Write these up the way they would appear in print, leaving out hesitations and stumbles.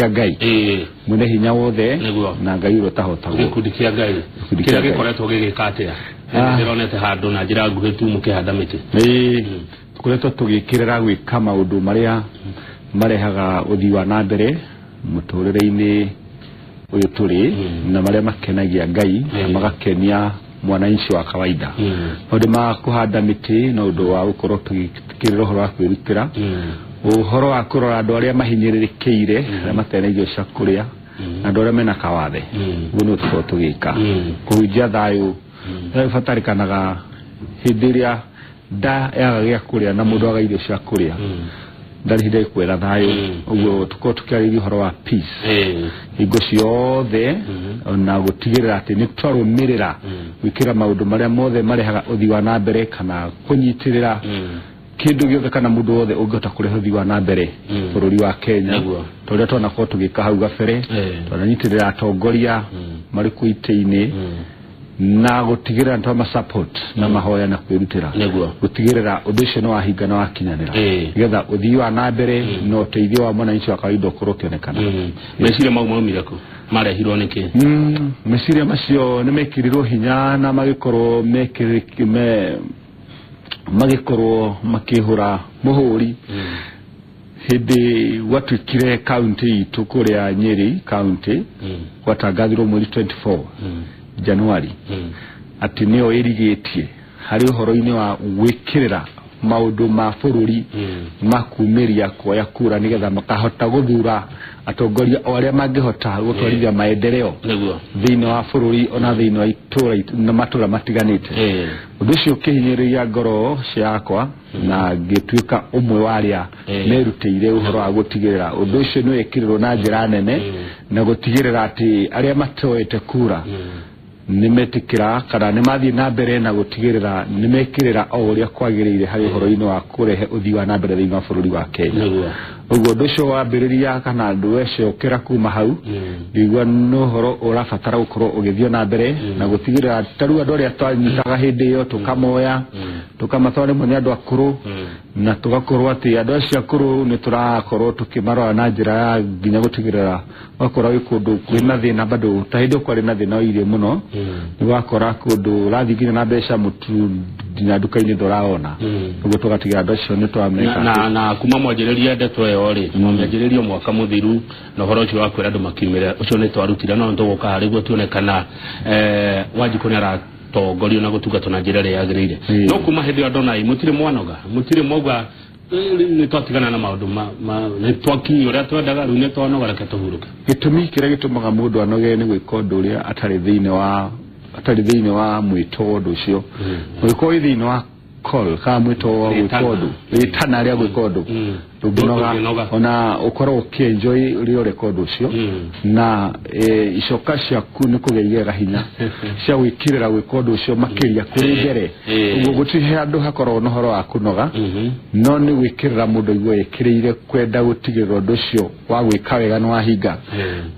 kĩa Ngai mwene hinya wothe na Ngai ũrĩa ũtahotagwo. Gĩkundi kĩa Ngai kĩrĩa gĩkoretwo gĩgĩka atĩa? Ndĩronete handũ na njĩra nguhĩ tu mũkĩhanda mĩtĩ. Tũkoretwo tũgĩkĩrĩra gwĩka maũndũ marĩa marehaga ũthii wa na mbere mũtũrĩre-inĩ ũyũ tũrĩ na marĩa makenagia Ngai na magakenia mwananchi wa kawaida. Maũndũ ma kũhanda mĩtĩ na ũndũ wa gũkorwo tũgĩkĩrĩra ũhoro wa kwĩrutĩra, ũhoro wa kũrora andũ arĩa mahinyĩrĩrĩkĩire, arĩa matarĩ na irio cia kũrĩa na andũ arĩa mena kawathe. Ũguo nĩguo tũkorwo tũgĩka. Kũhunjia thayũ, thayũ ũbatarĩkanaga hĩndĩ ĩrĩa nda yaga gĩa kũrĩa na mũndũ aga irio cia kũrĩa, ndarĩ hĩndĩ ĩkwetha thayũ. Ũguo tũkorwo tũkĩarĩria ũhoro wa peace hingo ciothe, na gũtigĩrĩra atĩ nĩ twarũmĩrĩra gwĩkĩra maũndũ marĩa mothe marehaga ũthii wa na mbere kana kũnyitĩrĩra kĩndũ gĩothe kana mũndũ wothe ũngĩhota kũrehe ũthii wa na mbere bũrũri wa Kenya. Ta ũrĩa twanakorwo tũgĩka hau gabere, twananyitĩrĩra atongoria marĩ kũu itĩ-inĩ na gũtigĩrĩra nĩ twama support na mahoya na kwĩrutĩra gũtigĩrĩra ũndũ ũcio nĩ wahinga na wakinyanĩra, nĩgetha ũthii wa na mbere na ũteithio wa mwananchi wa kawaida ũkorwo ũkĩonekana. Meciria mau maumire kũ? Marehirwo nĩkĩ? Meciria macio nĩ mekĩrirwo hinya na magĩkorwo magĩkorwo makĩhũra mũhũri hĩndĩ gwatuĩkire kaunti itũ kũrĩa Nyeri kaunti gwatangathirwo mweri 24 Januari atĩ nĩyo ĩrigĩtie harĩ ũhoro-inĩ wa gwĩkĩrĩra maũndũ ma bũrũri ma kumĩria kuoya kura nĩgetha makahota gũthura atongoria o arĩa mangĩhota gũtwarithia maendeleo thĩinĩ wa bũrũri ona thĩinĩ wa itũra na matũra matiganĩte. Ũndũ ũcio ũkĩhinyĩrĩria ngoro ciakwa na ngĩtuĩka ũmwe wa arĩa merutĩire ũhoro wa gũtigĩrĩra ũndũ ũcio nĩ wekĩrĩrwo na njĩra nene na gũtigĩrĩra atĩ arĩa matoete kura nĩ metĩkĩra kana nĩ mathiĩ na mbere na gũtigĩrĩra nĩ mekĩrĩra o ũrĩa kwagĩrĩire harĩ ũhoro-inĩ wa kũrehe ũthii wa na mbere thĩinĩ wa bũrũri wa Kenya. Ũguo ũndũ ũcio wambĩrĩria kana wecokera kuma hau, ngĩigua nĩ ũhoro ũrabatara gũkorwo ũgĩthiĩ na mbere na gũtigĩrĩra ta rĩu andũ arĩa twanyitaga hĩndĩ ĩyo tũkamoya tũkamatwara rĩmwe nĩ andũ akũrũ, na tũgakorwo atĩ andũ acio akũrũ nĩ tũrakorwo tũkĩmarora na njĩra ya nginya gũtigĩrĩra wakora wĩ kũndũ kwĩna thĩna bado ta hĩndĩ ĩyo kwarĩ na thĩna wa irio mũno, nĩ wakora kũndũ ũrathiĩ nginya na mbeca mũtu nginya nduka-inĩ ndũraona. Ũguo tũgatigĩra andũ acio nĩ twameka. Na kuma mwanjĩrĩria ndeto ĩyo rĩ, mwamĩanjĩrĩria mwaka mũthiru na ũhoro ũcio wa kwĩra andũ makiumĩre ũcio nĩ twarutire, no nĩtũgũka harĩ guo tuone kana Wanjikũ nĩ aratongorio na gũtungatwo na njĩra ĩrĩa yagĩrĩire. No kuma hĩndĩ ĩyo ndona mũtirĩ mwanoga, mũtirĩ mwauga nĩ twatigana na maũndũ nĩ twakinyia ũrĩa twendaga, rĩu nĩ twanoga, reke tũhurũke. Gĩtũmi kĩrĩa gĩtũmaga mũndũ anoge nĩ gwĩka ũndũ ũrĩa atarĩ thĩinĩ wa mwĩto wa ũndũ ũcio. Ũngĩkorwo wĩ thĩinĩ wa call kana mwĩto wa gwĩka ũndũ, rĩtana rĩa gwĩka ũndũ, ndũngĩnoga ona ũkorwo ũkĩenjoy ũrĩa ũreka ũndũ ũcio, na icoka ciaku nĩ kũgĩa igega hinya cia gwĩkĩrĩra gwĩka ũndũ ũcio makĩria kũrĩ mbere. Ũguo gũtirĩ handũ hakoragwo na ũhoro wa kũnoga, no nĩ gwĩkĩrĩra mũndũ aigue ekĩrĩire kwenda gũtigĩrĩra ũndũ ũcio wa gwĩka wega nĩ wahinga.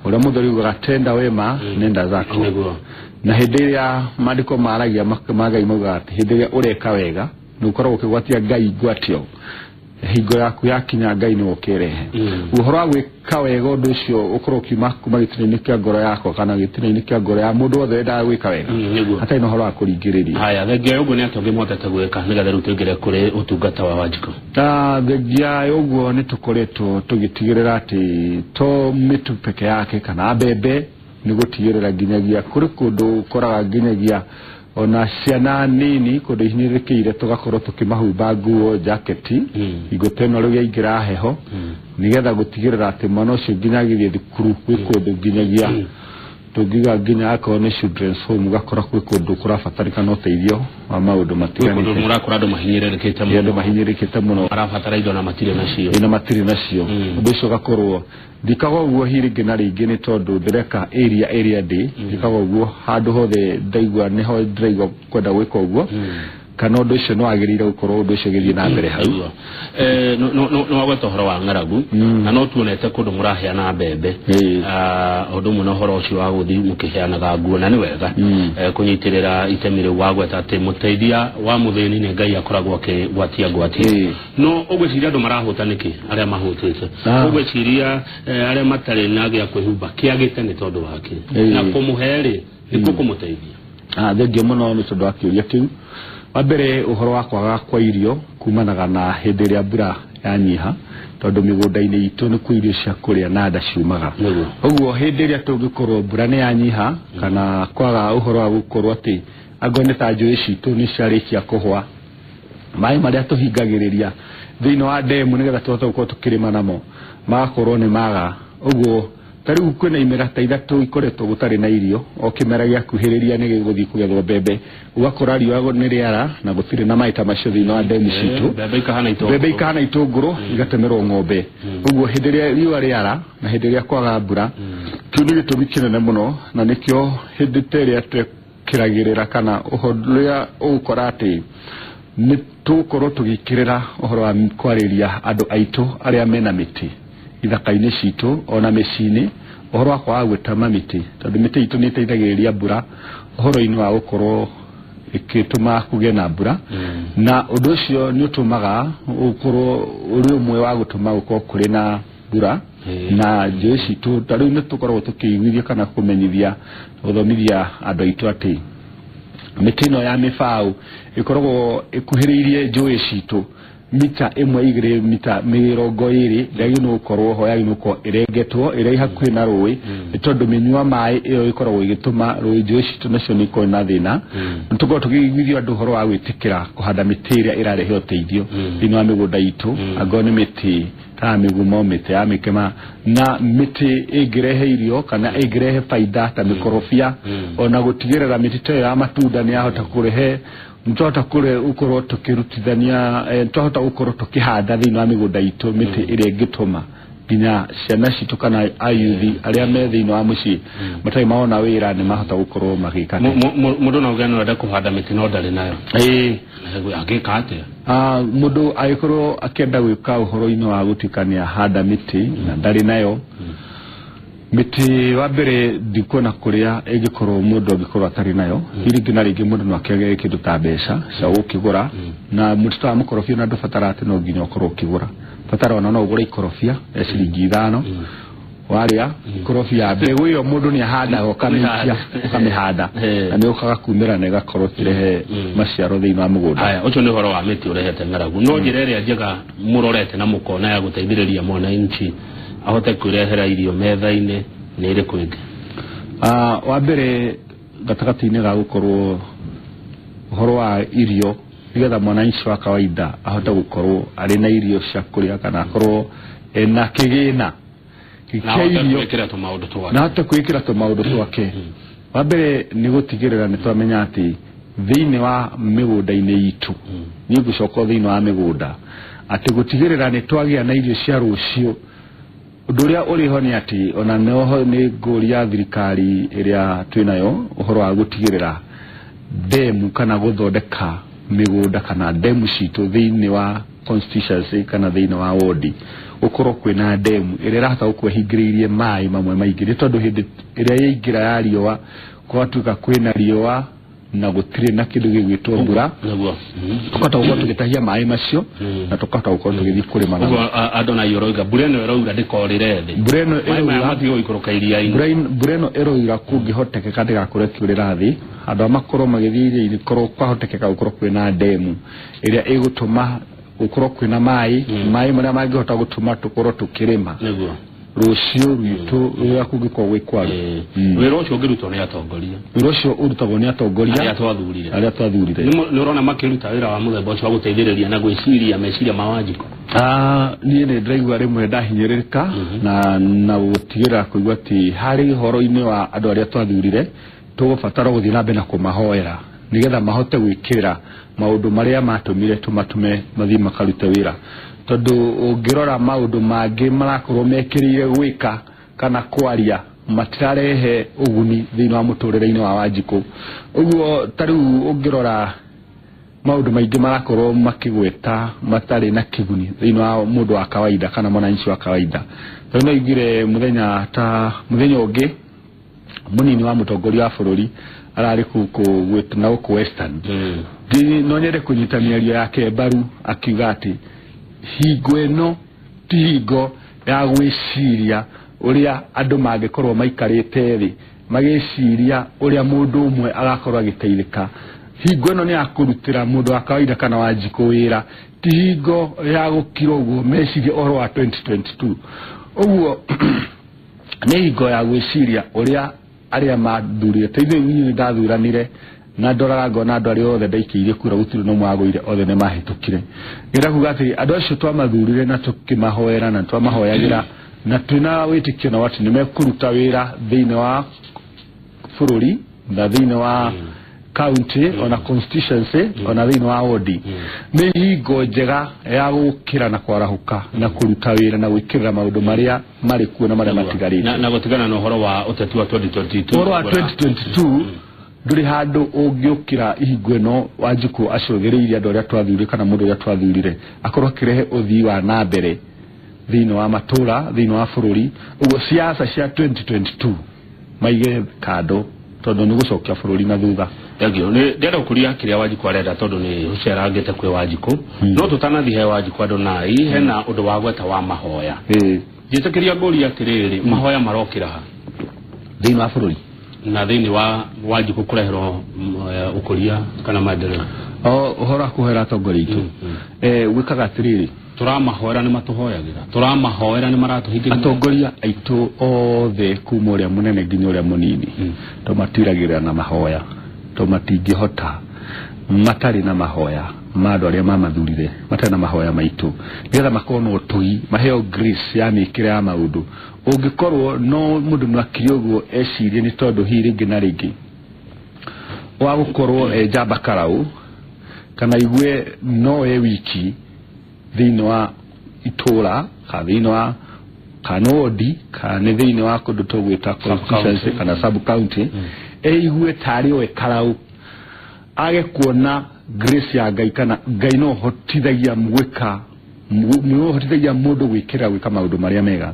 Ũrĩa mũthuri ugaga tenda wema nenda zako. Na hĩndĩ ĩrĩa maandĩko maragia ma Ngai maugaga atĩ hĩndĩ ĩrĩa ũreka wega nĩ ũkoragwo ũkĩgwatia Ngai ngwatio, hingo yaku yakinya Ngai nĩwe ũkĩrehe. Ũhoro wa gwĩka wega ũndũ ũcio ũkorwo ũkiuma kuma gĩtina-inĩ kĩa ngoro yakwa kana gĩtina-inĩ kĩa ngoro ya mũndũ wothe wendaga gwĩka wega, hatarĩ na ũhoro wa kũringĩrĩria. Haya, thengia ya ũguo nĩ atĩa ũngĩmũhotete gwĩka nĩgetha rĩu tũingĩre kũrĩ ũtungata wa Wanjikũ? Thengia ya ũguo nĩ tũkoretwo tũgĩtigĩrĩra atĩ to mĩtu peke yake kana mbembe, nĩ gũtigĩrĩra nginyagia kũrĩ kũndũ ũkoraga nginyagia ona ciana nini kũndũ ihinyĩrĩrĩkĩire tũgakorwo tũkĩmahumba nguo jaketi hingo ta ĩno rĩu yaingĩra heho, nĩgetha gũtigĩrĩra atĩ mwana ũcio nginya agĩthiĩ thukuru gwĩ kũndũ nginyagia tũngiuga nginya akorwo nĩ children's home ũgakora gwĩ kũndũ kũrabatarĩkana ũteithio wa maũndũ matiganĩte. Kũndũ mũrakora andũ mahinyĩrĩrĩkĩte mũno. Andũ mahinyĩrĩrĩkĩte mũno. Marabatara indo na matirĩ nacio. Na matirĩ nacio. Ũndũ ũcio ũgakorwo ndikaga ũguo hi rĩngĩ na rĩngĩ nĩ tondũ ndĩreka area ĩrĩa ndĩ, ndikaga ũguo handũ hothe ndaigua nĩho ndĩraigua kwenda gwĩka ũguo. Kana ũndũ ũcio no wagĩrĩire gũkorwo ũndũ ũcio ũgĩthiĩ na mbere hau. No wagweta ũhoro wa ng'aragu na no tuonete kũndũ mũraheana mbembe, ũndũ ũmwe na ũhoro ũcio wa gũthiĩ mũkĩheanaga nguo, na nĩ wega kũnyitĩrĩra itemi rĩu wagweta atĩ mũteithia wa mũthĩni nĩ Ngai akoragwo akĩgwatia ngwatia. No ũgwĩciria andũ marahũta nĩkĩ arĩa mahũtĩte? Ũgwĩciria arĩa matarĩ na gĩa kwĩhumba kĩagĩte nĩ tondũ wake, na kũmũhe rĩ nĩkuo kũmũteithia? Thengio mũno nĩ tondũ wa kĩũria kĩu. Wa mbere, ũhoro wa kwaga kwa irio kumanaga na hĩndĩ ĩrĩa mbura yanyiha, tondũ mĩgũnda-inĩ itũ nĩkuo irio cia kũrĩa na nda ciumaga. Ũguo hĩndĩ ĩrĩa tũngĩkorwo mbura nĩ yanyiha kana kwaga ũhoro wa gũkorwo atĩ angorwo nĩ ta njũĩ citũ nĩ ciarĩkia kũhwa, maĩ marĩa tũhingagĩrĩria thĩinĩ wa ndemu nĩgetha tũhote gũkorwo tũkĩrĩma namo magakorwo nĩ maga. Ũguo ta rĩu kwĩna imera ta ithatũ ikoretwo gũtarĩ na irio, o kĩmera gĩakuhĩrĩria nĩ gĩgũthiĩ kũgethwo mbembe, ũgakora riũa nĩ rĩara na gũtirĩ na maĩ ta macio thĩinĩ wa ndemu citũ, mbembe ikahana itũngũrũ igatemerwo ng'ombe. Ũguo hĩndĩ ĩrĩa riũa rĩara na hĩndĩ ĩrĩa kwaga mbura, kĩu nĩ gĩtũmi kĩnene mũno, na nĩkĩo hĩndĩ ta ĩrĩa twekĩragĩrĩra kana ũhoro ũrĩa ũgũkora atĩ nĩ tũgũkorwo tũgĩkĩrĩra ũhoro wa kwarĩria andũ aitũ arĩa mena mĩtĩ ithaka-inĩ citũ ona mĩciĩ-inĩ, ũhoro wa kwaga gwĩtema mĩtĩ, tondũ mĩtĩ itũ nĩ ĩteithagĩrĩria mbura ũhoro-inĩ wa gũkorwo ĩgĩtũma kũgĩe na mbura, na ũndũ ũcio nĩ ũtũmaga ũkorwo ũrĩ ũmwe wa gũtũma gũkorwo kũrĩ na mbura. Na njũĩ citũ ta rĩu nĩ tũkoragwo tũkĩiguithia kana kũmenyithia gũthomithia andũ aitũ atĩ mĩtĩ ĩno ya mĩbaũ ĩkoragwo ĩkuhĩrĩirie njũĩ citũ mita 1 2 mita 20 ndagĩrĩirwo nĩ gũkorwo ho, yagĩrĩirwo gũkorwo ĩrengetwo ĩrĩa hakuhĩ na rũĩ, nĩ tondũ mĩnyua maĩ ĩyo ĩkoragwo ĩgĩtũma rũĩ njũĩ citũ nacio nĩ ikorwo na thĩna. Nĩ tũkoragwo tũkĩiguithio andũ ũhoro wa gwĩtĩkĩra kũhanda mĩtĩ ĩrĩa ĩrarehe ũteithio thĩinĩ wa mĩgũnda itũ, angorwo nĩ mĩtĩ ta mĩgumo, mĩtĩ ya mĩkema, na mĩtĩ ĩngĩrehe irio kana ĩngĩrehe baida ta mĩkorobia, ona gũtigĩrĩra mĩtĩ ta ĩyo ya matunda nĩ yahota kũrehe, twahota gũkorwo tũkĩrutithania, twahota gũkorwo tũkĩhanda thĩinĩ wa mĩgũnda itũ mĩtĩ ĩrĩa ĩngĩtũma nginya ciana citũ kana ayuthi arĩa me thĩinĩ wa mũciĩ matarĩ maona wĩra nĩ mahota gũkorwo magĩka. Mũndũ no auge no ende kũhanda mĩtĩ no ndarĩ nayo, angĩka atĩa? Mũndũ angĩkorwo akĩenda gwĩka ũhoro-inĩ wa gũtuĩka nĩ ahanda mĩtĩ na ndarĩ nayo mĩtĩ, wa mbere ndikuona kũrĩa ĩngĩkorwo mũndũ angĩkorwo atarĩ nayo. Rĩngĩ na rĩngĩ mũndũ no akĩage kĩndũ ta mbeca cia gũkĩgũra, na mũtĩ ta wa mũkorobia ona ndũbatara atĩ no nginya ũkorwo ũkĩgũra, batara ona no ũgũre ikorobia ya ciringi 5, warĩa ikorobia mbegũ ĩyo mũndũ nĩ ahandaga ũkamĩikia ũkamĩhanda na nĩ ũkaga kumĩra na ĩgakorwo ĩkĩrehe maciaro thĩinĩ wa mũgũnda. Haya, ũcio nĩ ũhoro wa mĩtĩ ũrehete ng'aragu. No njĩra ĩrĩa njega mũrorete na mũkona ya gũteithĩrĩria mwananchi ahote kwĩrehera irio metha-inĩ nĩ ĩrĩkũ ĩngĩ? Wa mbere gatagatĩ-inĩ ga gũkorwo ũhoro wa irio nĩgetha mwananchi wa kawaida ahote gũkorwo arĩ na irio cia kũrĩa kana akorwo ena kĩgĩna na ahote gwĩkĩra tũmaũndũ twake, na ahote gwĩkĩra tũmaũndũ twake. Wa mbere nĩ gũtigĩrĩra nĩ twamenya atĩ thĩinĩ wa mĩgũnda-inĩ itũ, niĩ ngũcoka thĩinĩ wa mĩgũnda, atĩ gũtigĩrĩra nĩ twagĩa na irio cia rũciũ. Ũndũ ũrĩa ũrĩ ho nĩ atĩ ona noho nĩ ngũria thirikari ĩrĩa twĩnayo ũhoro wa gũtigĩrĩra ndemu kana gũthondeka mĩgũnda kana ndemu citũ thĩinĩ wa constituency kana thĩinĩ wa wodi, gũkorwo kwĩna ndemu ĩrĩa ĩrahota gũkorwo ĩhingĩrĩirie maĩ mamwe maingĩ, nĩ tondũ hĩndĩ ĩrĩa yaingĩra ya riũa gwatuĩka kwĩna riũa na gũtirĩ na kĩndũ gĩgwĩtwo mbura, tũkahota gũkorwo tũgĩtahia maĩ macio na tũkahota gũkorwo tũgĩthiĩ kũrĩma namo. Ũguo andũ na iroiga mbura ĩno ĩroira ndĩkorĩre thĩ, mbura ĩno ĩroira matige gũikũrũka iria-inĩ, mbura ĩno ĩroira kũngĩhotekeka ndĩgakorwo ĩkiurĩra thĩ, andũ a makorwo magĩthiĩ iria-inĩ korwo kwahotekeka gũkorwo kwĩna ndemu ĩrĩa ĩgũtũma gũkorwo kwĩna maĩ, maĩ marĩa mangĩhota gũtũma tũkorwo tũkĩrĩma rũciũ rwitũ rũrĩa kũngĩkorwo gwĩ kwaru. Wĩra ũcio ũngĩrutwo nĩ atongoria, wĩra ũcio ũrutagwo nĩ atongoria arĩa twathurire. Nĩ ũrona makĩruta wĩra wa mũthemba ũcio wa gũteithĩrĩria na gwĩciria meciria ma Wanjikũ? Niĩ nĩ ndĩraigua rĩmwe ndahinyĩrĩrĩka na gũtigĩrĩra kũigua atĩ harĩ ũhoro-inĩ wa andũ arĩa twathurire tũgũbatara gũthiĩ na mbere na kũmahoera nĩgetha mahote gwĩkĩrĩra maũndũ marĩa matũmire tũmatũme mathiĩ makarute wĩra, tondũ ũngĩrora maũndũ mangĩ marakorwo mekĩrĩire gwĩka kana kwaria matirarehe ũguni thĩinĩ wa mũtũrĩre-inĩ wa Wanjikũ. Ũguo ta rĩu ũngĩrora Maũndũ maingĩ marakorwo makĩgweta matarĩ na kĩguni thĩinĩ wa mũndũ wa kawaida kana mwananchi wa kawaida. Tondũ no aiguire mũthenya ta mũthenya ũngĩ mũnini wa mũtongoria wa bũrũri ararĩ kũu na gũkũ Western. No nyende kũnyita mĩario yake mbaru akiuga atĩ hingo ĩno ti hingo ya gwĩciria ũrĩa andũ mangĩkorwo maikarĩte thĩ magĩciria ũrĩa mũndũ ũmwe agakorwo agĩteithĩka. Hingo ĩno nĩ ya kũrutĩra mũndũ wa kawaida kana wa njikũ wĩra, ti hingo ya gũkira ũguo mecirie ũhoro wa 2022. Ũguo nĩ hingo ya gwĩciria ũrĩa arĩa mathurire. Ta ithuĩ niĩ ndathuranire na ndoraga ngona andũ arĩa othe ndaikĩirie kura gũtirĩ na ũmwe wagũire, othe nĩ mahĩtũkire. Ngĩenda kuga atĩ andũ acio twamathurire na tũkĩmahoera na twamahoyagĩra na twĩna wĩtĩkio na atĩ nĩ mekũruta wĩra thĩinĩ wa bũrũri na thĩinĩ wa county ona constituency ona thĩinĩ wa wodi. Nĩ hingo njega ya gũkĩra na kwarahũka na kũruta wĩra na gwĩkĩrĩra maũndũ marĩa marĩ kuo na marĩa matigarĩte. Na gũtigana na ũhoro wa ũteti wa 2022. Ũhoro wa 2022 ndũrĩ handũ ũngĩũkĩra ihingo ĩno Wanjikũ acũthĩrĩirie andũ arĩa twathurire kana mũndũ ũrĩa twathurire akorwo akĩrehe ũthii wa na mbere thĩinĩ wa matũra, thĩinĩ wa bũrũri. Ũguo siasa cia 2022 maige kando tondũ nĩ gũcokia bũrũri na thutha. Thank you. Nĩ ndĩrenda gũkũria kĩrĩa Wanjikũ arenda tondũ nĩ ũcerangĩte kwĩ Wanjikũ. No tũtanathiĩ he Wanjikũ andũ nai hena ũndũ wa gweta wa mahoya. Njĩtĩkĩria ngũria atĩrĩrĩ, mahoya marokĩra ha thĩinĩ wa bũrũri na thĩinĩ wa Wanjikũ kũreherwo ũkũria kana maendeleo? Ũhoro wa kũhoera atongoria aitũ gwĩkaga atĩrĩrĩ, tũramahoera nĩ matũhoyagĩra, tũramahoera nĩ maratũhingĩria. Atongoria aitũ othe kuma ũrĩa mũnene nginya ũrĩa mũnini tũmatiragĩrĩra na mahoya, tondũ matingĩhota matarĩ na mahoya ma andũ arĩa mamathurire, matarĩ na mahoya maitũ, nĩgetha makorwo na ũtugi, maheo grace ya mĩkĩre ya maũndũ. Ũngĩkorwo no mũndũ no akire ũguo ecirie nĩ tondũ hihi rĩngĩ na rĩngĩ wa gũkorwo e njamba karau kana igue no e wiki thĩinĩ wa itũra kana thĩinĩ wa kana wodi kana nĩ thĩinĩ wa kũndũ tũgwĩta constituency kana sub county, eigue tarĩ we karau age kuona grace ya Ngai kana Ngai no hotithagia gwĩka, no hotithagia mũndũ gwĩkĩra gwĩka maũndũ marĩa mega,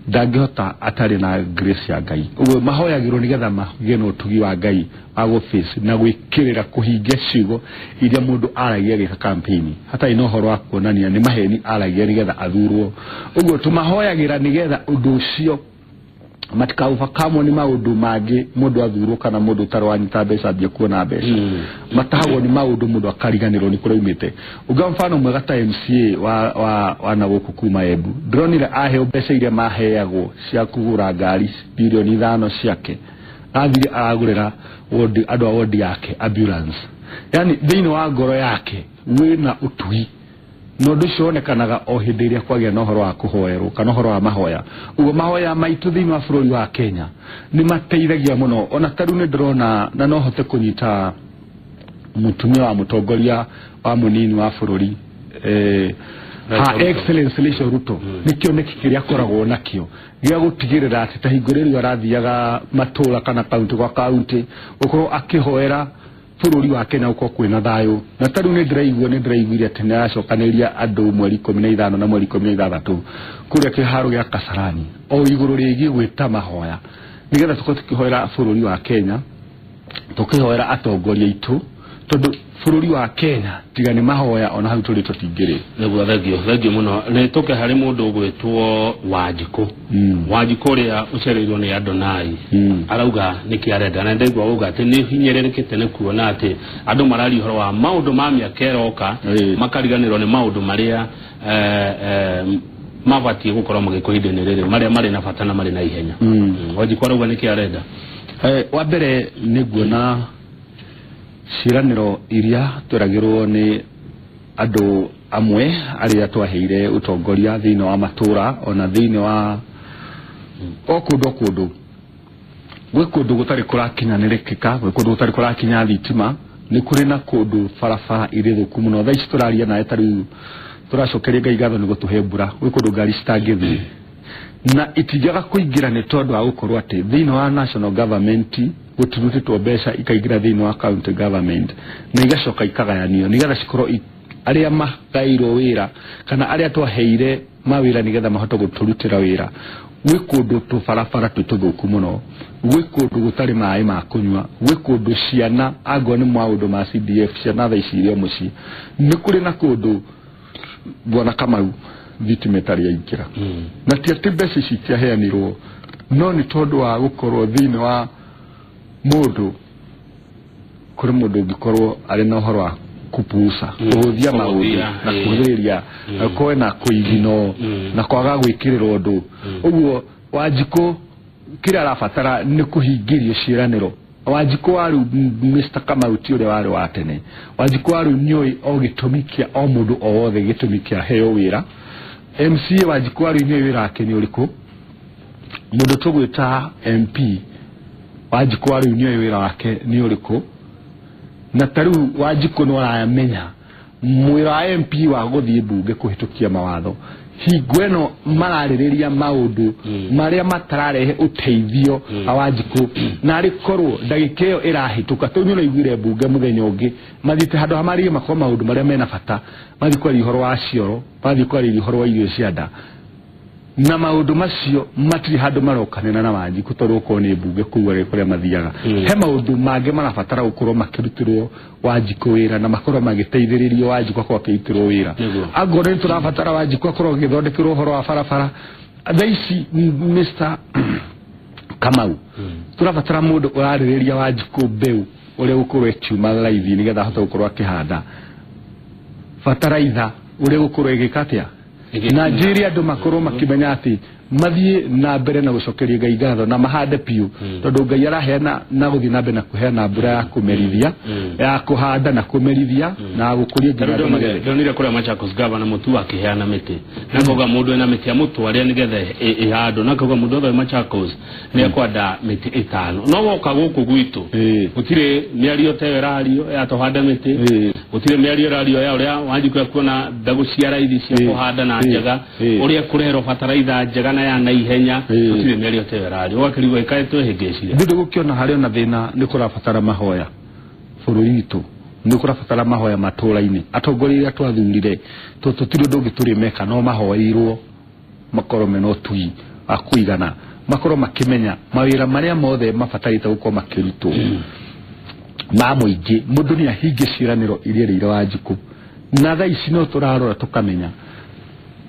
ndangĩhota atarĩ na grace ya Ngai. Ũguo mahoyagĩrwo nĩgetha magĩe na ũtugi wa Ngai wa gũface na gwĩkĩrĩra kũhingia ciugo iria mũndũ aragia agĩka campaign, hatarĩ na ũhoro wa kuonania nĩ maheni aragia nĩgetha athurwo. Ũguo tũmahoyagĩra nĩgetha ũndũ ũcio matikaũbakamwo nĩ maũndũ mangĩ mũndũ athurwo kana mũndũ ũtarĩ wanyita mbeca ambie kuona mbeca. Matahagwo nĩ maũndũ mũndũ akariganĩrwo nĩ kũrĩa aumĩte. Ũngĩoya mfano mwega ta MCA wa na gũkũ kuma Embu, ndĩronire aheo mbeca iria maheagwo cia kũgũra ngari bilioni 5 ciake, athire aragũrĩra wodi andũ a wodi yake ambulance. Yani thĩinĩ wa ngoro yake wĩna ũtugi, na ũndũ ũcio wonekanaga o hĩndĩ ĩrĩa kwagĩa na ũhoro wa kũhoerwo kana ũhoro wa mahoya. Ũguo mahoya maitũ thĩinĩ wa bũrũri wa Kenya nĩ mateithagia mũno. Ona ta rĩu nĩ ndĩrona na no hote kũnyita mũtumia wa mũtongoria wa mũnini wa bũrũri Her Excellency Rachel Ruto, nĩ kĩoneki kĩrĩa akoragwo nakĩo gĩa gũtigĩrĩra atĩ ta hingo rĩrĩa arathiaga matũra kana kaunti gwa kaunti gũkorwo akĩhoera bũrũri wa Kenya gũkorwo kwĩna thayũ. Na ta rĩu nĩ ndĩraiguire atĩ nĩ aracokanĩrĩria andũ mweri 15 na mweri 16 kũrĩa kĩharo gĩa Kasarani o igũrũ rĩgiĩ gwĩta mahoya nĩgetha tũkorwo tũkĩhoera bũrũri wa Kenya, tũkĩhoera atongoria aitũ, tondũ bũrũri wa Kenya tiga nĩ mahoya ona hau tũrĩ tũtingĩrĩ. Nĩguo, thengio mũno. Nĩ tũke harĩ mũndũ ũgwĩtwo Wanjikũ. Wanjikũ ũrĩa ũcereirwo nĩ Adonai arauga nĩkĩ arenda, na ndaigua auga atĩ nĩ hinyĩrĩrĩkĩte nĩ kuona atĩ andũ mararia ũhoro wa maũndũ ma mĩaka ĩroka makariganĩrwo nĩ maũndũ marĩa mabatiĩ gũkorwo magĩkwo ihinda-inĩ rĩrĩ, marĩa marĩ na bata na marĩ na ihenya. Wanjikũ arauga nĩkĩ arenda. Wa mbere nĩ nguona ciĩranĩro iria tweragĩrwo nĩ andũ amwe arĩa twaheire ũtongoria thĩinĩ wa matũra ona thĩinĩ wa o kũndũ o kũndũ. Gwĩ kũndũ gũtarĩ kũrakinyanĩrĩkĩka, gwĩ kũndũ gũtarĩ kũrakinya thitima, nĩ kũrĩ na kũndũ barabara irĩ thũku mũno. Thaa ici tũraria nawe ta rĩu tũracokeria Ngai ngatho nĩ gũtũhe mbura, gwĩ kũndũ ngari citangĩthiĩ na itinjaga kũingĩra nĩ tondũ wa gũkorwo atĩ thĩinĩ wa national government Gũtirutĩtwo mbeca ikaingĩra thĩinĩ wa county government na igacoka ikagayanio nĩgetha cikorwo arĩa magairwo wĩra kana arĩa twaheire mawĩra nĩgetha mahote gũtũrutĩra wĩra. Gwĩ kũndũ tũbarabara twĩ tũthũku mũno, gwĩ kũndũ gũtarĩ maĩ ma kũnyua, gwĩ kũndũ ciana angorwo nĩ maũndũ ma CDF ciana thaa ici irĩ o mũciĩ. Nĩ kũrĩ na kũndũ Bwana Kamau thitima ĩtarĩ yaingĩra. Na ti atĩ mbeca ici itiaheanirwo, no nĩ tondũ wa gũkorwo thĩinĩ wa mũndũ, kũrĩ mũndũ ũngĩkorwo arĩ na ũhoro wa kupusa, kũhũthia maũndũ na kũhũthĩrĩria, gũkorwo na kũigino na kwaga gwĩkĩrĩrwo ũndũ. Ũguo Wanjikũ kĩrĩa arabatara nĩ kũhingĩrio ciĩranĩro. Wanjikũ wa rĩu Mr. Kamau ti ũrĩa warĩ wa tene. Wanjikũ wa rĩu nĩoĩ o gĩtũmi kĩa o mũndũ o wothe gĩtũmi kĩa heo wĩra. MCA Wanjikũ wa rĩu nĩoĩ wĩra wake nĩ ũrĩkũ. Mũndũ tũgwĩta MP Wanjikũ wa rĩu nĩoĩ wĩra wake nĩ ũrĩkũ. Na ta rĩu Wanjikũ nĩ aramenya mwĩra wa MP wa gũthiĩ mbunge kũhĩtũkia mawatho hingo ĩno mararĩrĩria maũndũ marĩa matararehe ũteithio wa Wanjikũ, na arĩ korwo ndagĩka ĩyo ĩrahĩtũka. Tondũ nĩ ũraiguire mbunge mũthenya ũngĩ mathiĩte handũ ha marĩrie makorwo maũndũ marĩa mena bata, mathiĩ kwaria ũhoro wa cioro, mathiĩ kwarĩria ũhoro wa irio cia nda, na maũndũ macio matirĩ handũ marokanĩra na Wanjikũ tondũ okorwo nĩ mbunge kũu arĩ kũrĩa mathiaga. He maũndũ mangĩ marabatara gũkorwo makĩrutĩrwo Wanjikũ wĩra na makorwo magĩteithĩrĩrio Wanjikũ akorwo akĩrutĩrwo wĩra. Angorwo nĩ tũrabatara Wanjikũ akorwo agĩthondekerwo ũhoro wa barabara thaa ici Mr. Kamau tũrabatara mũndũ ũrarĩrĩria Wanjikũ mbeũ ũrĩa gũkorwo ĩkiuma raithi nĩgetha ahote gũkorwo akĩhanda bataraitha ũrĩa gũkorwo ĩgĩka atĩa, na njĩre andũ makorwo makĩmenya atĩ mathiĩ na mbere na gũcokeria Ngai ngatho na mahande piũ, tondũ Ngai araheana na gũthiĩ na mbere na kũheana mbura ya kũmerithia, ya kũhanda na kũmerithia na gũkũria nginya andũ magethe. Ndonire kũrĩa Machakos Governor Mutua akĩheana mĩtĩ na akauga mũndũ ena mĩtĩ amũtware nĩgetha ĩhandwo, na akauga mũndũ othe Machakos nĩ ekwenda mĩtĩ 5. No woka gũkũ gwitũ gũtirĩ mĩario ta ĩyo ĩrario ya tũhande mĩtĩ, gũtirĩ mĩario ĩrario ya ũrĩa Wanjikũ ekuona mbegũ cia raithi cia kũhanda na njega, ũrĩa ekũreherwo bataraitha njega na ya naihenya, gũtirĩ mĩario ta ĩyo ĩrario. Ũgakĩrigwo ĩkaĩ twĩhĩngĩcire. Ndĩ gũkĩona harĩ ona thĩna, nĩ kũrabatara mahoya bũrũri witũ, nĩ kũrabatara mahoya matũũra-inĩ. Atongoria arĩa twathurire tũtirĩ ũndũ ũngĩ tũrĩ meka no mahoeirwo makorwo mena ũtugi wa kũigana, makorwo makĩmenya mawĩra marĩa mothe mabatarĩte gũkorwo makĩrutwo ma mũingĩ. Mũndũ nĩ ahingie ciĩranĩro iria erĩire Wanjikũ, na thaa ici no tũrarora tũkamenya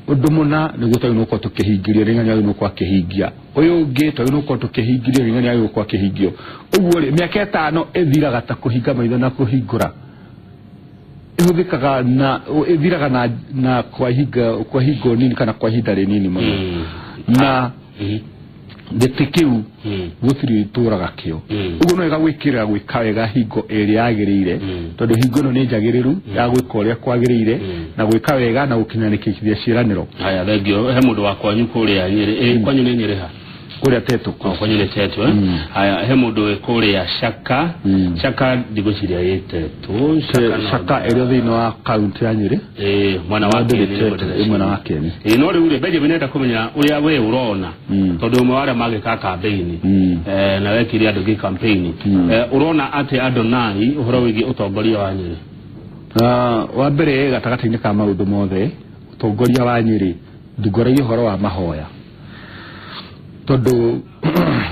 ũndũ mũna nĩguo twagĩrĩirwo gũkorwo tũkĩhingĩrio, rĩngĩ nĩ gũkorwo akĩhingia ũyũ ũngĩ twagĩrĩirwo gũkorwo tũkĩhingĩrio, rĩngĩ nĩ gũkorwo akĩhingio. Ũguo rĩ, mĩaka 5 ĩthiraga ta kũhinga maitho na kũhingũra, ĩhũthĩkaga na ĩthiraga na kwa hingo nini kana kwa ihinda rĩnini mũno. Na gĩtĩ kĩu gũtirĩ itũraga kĩo. Ũguo no wega gwĩkĩrĩra gwĩka wega hingo ĩrĩa yagĩrĩire, tondũ hingo ĩno nĩ njagĩrĩru ya gwĩka ũrĩa kwagĩrĩire na gwĩka wega na gũkinyanĩkithia ciĩranĩro. Haya, thengio. He mũndũ wa kwanyu kũrĩa Nyĩrĩ, kwanyu nĩ Nyĩrĩ ha? Kũrĩa Tetũ. Kwanyu nĩ Tetũ. Haya, he mũndũ wĩ kũrĩa Shaka. Shaka ndigwĩciria ĩ Tetũ. Shaka ĩrĩ thĩinĩ wa kaunti ya Nyĩrĩ. Mwena wa Kieni. Mwena wa Kieni. No rĩu rĩ, Benjamin nenda kũmenya ũrĩa we ũrona, tondũ ũmwe wa arĩa magĩka campaign na wekire andũ gĩ campaign, ũrona atĩ Adonai ũhoro wĩgiĩ ũtongoria wa Nyĩrĩ? Wa mbere gatagatĩ-inĩ ka maũndũ mothe ũtongoria wa Nyĩrĩ ndungoragia ũhoro wa mahoya, tondũ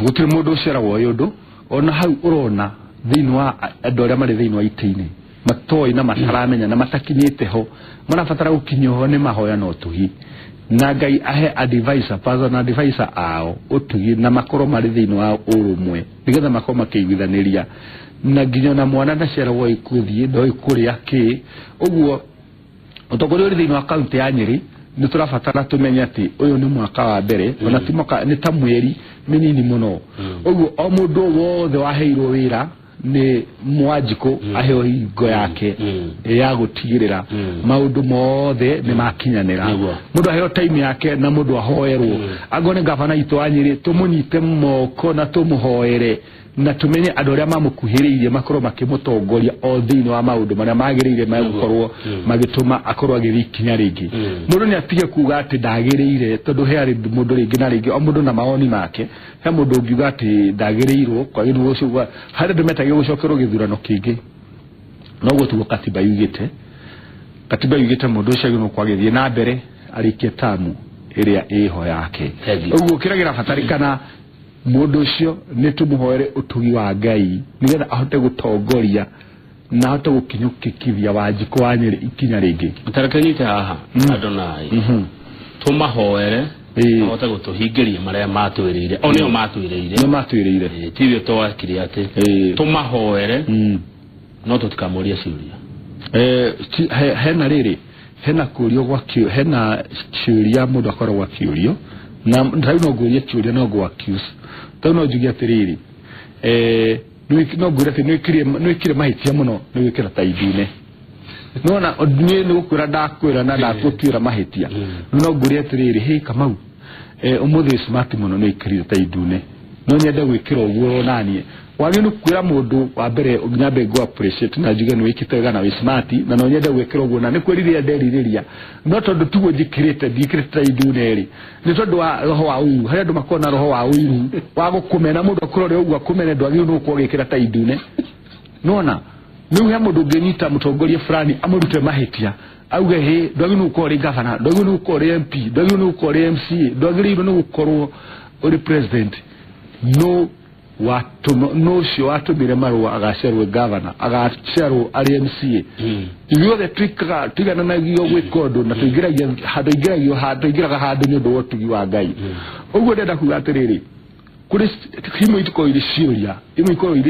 gũtirĩ mũndũ ũciaragwo ũyũ ũndũ. Ona hau ũrona thĩinĩ wa andũ arĩa marĩ thĩinĩ wa itĩ-inĩ matoĩ na mataramenya na matakinyĩte ho, marabatara gũkinyio ho nĩ mahoya na ũtugi, na Ngai ahe advisor, personal advisor ao ũtugi, na makorwo marĩ thĩinĩ wa ũrũmwe nĩgetha makorwo makĩiguithanĩria, na nginya ona mwana ndaciaragwo ĩkũthiĩ ndoĩ kũrĩa kĩ. Ũguo ũtongoria ũrĩ thĩinĩ wa kaunti ya Nyĩrĩ nĩ tũrabatara tũmenye atĩ ũyũ nĩ mwaka wa mbere, ona ti mwaka, nĩ ta mweri mĩnini mũno. Ũguo o mũndũ wothe waheirwo wĩra nĩ Mwanjikũ aheo hingo yake ya gũtigĩrĩra maũndũ mothe nĩ makinyanĩra. Mũndũ aheo time yake na mũndũ ahoerwo. Angorwo nĩ gavana witũ wa Nyĩrĩ tũmũnyite moko na tũmũhoere Na tumenye andũ arĩa mamũkuhĩrĩirie makorwo makĩmũtongoria o thĩinĩ wa maũndũ marĩa magĩrĩire magũkorwo magĩtũma akorwo agĩthiĩ ikinya rĩngĩ. Mũndũ nĩ atige kuga atĩ ndagĩrĩire, tondũ he arĩ mũndũ rĩngĩ na rĩngĩ o mũndũ na mawoni make. He mũndũ ũngiuga atĩ ndagĩrĩirwo kwagĩrĩirwo gũcoka harĩ andũ metagia gũcokerwo gĩthurano kĩngĩ, noguo tiguo katiba yugĩte. Katiba yugĩte mũndũ ũcio agĩrĩirwo kwagĩthiĩ na mbere arĩkie tamu ĩrĩa ĩho yake. Ũguo kĩrĩa kĩrabatarĩkana mũndũ ũcio nĩ tũmũhoere ũtugi wa Ngai nĩgetha ahote gũtongoria na ahote gũkinyũkithia Wanjikũ wa Nyeri ikinya rĩngĩ. Tareke nyite haha Adonai, tũmahoere ahote gũtũhingĩria marĩa matwĩrĩire, o nĩo matwĩrĩire, nĩo matwĩrĩire, ti ithuĩ twakire atĩ tũmahoere, no tũtikamũrie ciũria. Hena rĩrĩ, hena kũrio gwa hena ciũria mũndũ akoragwo akĩũrio, na rĩu no ngũrie kĩũria no ngũ accuse, tondũ no njuge atĩrĩrĩ, no ngwĩre atĩ nĩwĩkire mahĩtia mũno nĩ gwĩkĩra ta ithune. Nĩwona niĩ nĩ gũkwĩra ndakwĩra na ndagũtuĩra mahĩtia, no ngũrie atĩrĩrĩ, hĩ Kamau, ũmũthĩ smart mũno nĩ wĩkĩrire ta ithune, no nyende gwĩkĩra ũguo naniĩ. Wagĩrĩirwo nĩ kwĩra mũndũ wa mbere nyambe ngũ appreciate na njuge nĩ wĩkĩte wega na wĩ smart, na no nyende gwĩkĩra ũguo na nĩ kwĩrirĩria nderirĩria, no tondũ tiguo njĩkĩrĩte, ndiĩkĩrĩte ta ithune rĩ, nĩ tondũ wa roho wa ũiru. Harĩ andũ makoragwo na roho wa ũiru wa gũkũmena mũndũ akũrore ũguo akũmene, ndwagĩrĩirwo nĩ gũkorwo ũgĩkĩra ta ithune. Nĩwona rĩu he mũndũ ũngĩnyita mũtongoria fulani amũrute mahĩtia auge hĩ ndwagĩrĩirwo nĩ gũkorwo ũrĩ gavana, ndwagĩrĩirwo nĩ gũkorwo ũrĩ MP, ndwagĩrĩirwo nĩ gũkorwo ũrĩ MCA, ndwagĩrĩirwo nĩ gũkorwo ũrĩ president. No no ũcio watũmire marũa agacerwo gavana, agacerwo arĩ MCA. Ithuothe twĩkaga tũigananagio gwĩka ũndũ na tũingĩraga handũ nĩ ũndũ wa ũtugi wa Ngai. Ũguo ndĩrenda kuga atĩrĩrĩ, kũrĩ imwe itikoragwo irĩ ciũria, imwe ikoragwo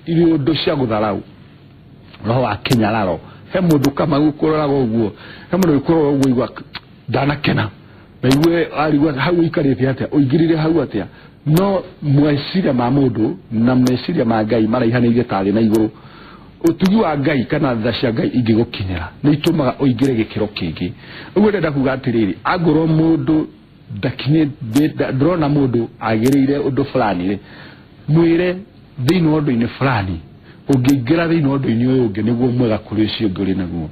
irĩ ũndũ cia gũtharau, roho wa kĩnyararo. He mũndũ Kamau ũkũroraga ũguo, he mũndũ ũkũroraga ũguo igua ndanakena na igue arigua hau ũikarĩte atĩa, ũingĩrire hau atĩa. No meciria ma mũndũ na meciria ma Ngai maraihanĩirie ta thĩ na igũrũ. Ũtugi wa Ngai kana tha cia Ngai ingĩgũkinyĩra nĩ itũmaga ũingĩre gĩkĩro kĩngĩ. Ũguo ndĩrenda kuga atĩrĩrĩ, angorwo mũndũ ndĩrona mũndũ agĩrĩire ũndũ fulani rĩ, mwĩre thĩinĩ wa ũndũ-inĩ fulani, ũngĩingĩra thĩinĩ wa ũndũ-inĩ ũyũ ũngĩ nĩguo mwega kũrĩ ũcio ũngĩ ũrĩ naguo.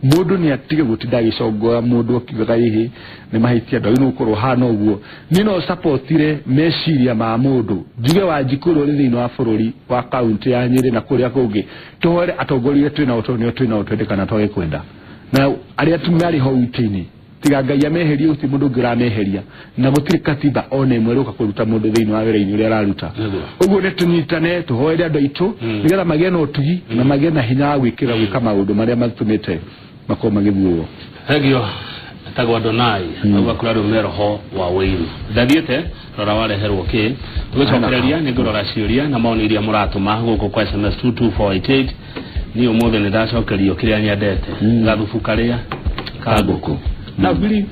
Mũndũ nĩ atige gũtinda agĩcongora mũndũ akiugaga ĩhĩ nĩ mahĩtia, ndwagĩrĩirwo gũkorwo hana ũguo. Niĩ no supportire meciria ma mũndũ, njuge Wanjikũ ũrĩa ũrĩ thĩinĩ wa bũrũri wa kaũntĩ ya Nyĩrĩ na kũrĩa kũngĩ, tũhoere atongoria arĩa twĩnao tondũ nĩo twĩnao twende kana twage kwenda, na arĩa marĩ hau itĩ-inĩ, tiga Ngai ameherie, gũtirĩ mũndũ ũngĩ ũrameheria, na gũtirĩ katiba ona ĩmwe ĩrũka kũruta mũndũ thĩinĩ wa wĩra-inĩ ũrĩa araruta. Ũguo nĩ tũnyitane tũhoere andũ aitũ nĩgetha magĩe na ũtugi na magĩe na hinya wa gwĩkĩra gwĩka maũndũ marĩa matũmĩte makorwo magĩthuurwo. Thengio etagwo Adonai, auga kũrĩ andũ me roho wa ũiru. Ndathiĩte rora wareherwo kĩ, tũgĩcokereria nĩ ngũrora ciũria na maoni iria mũratũma gũkũ kwa SMS 22488. Niĩ ũmũthĩ nĩ ndacokerio kĩrĩa nyendete, gathubu karĩa ka ngũkũ na ngiri.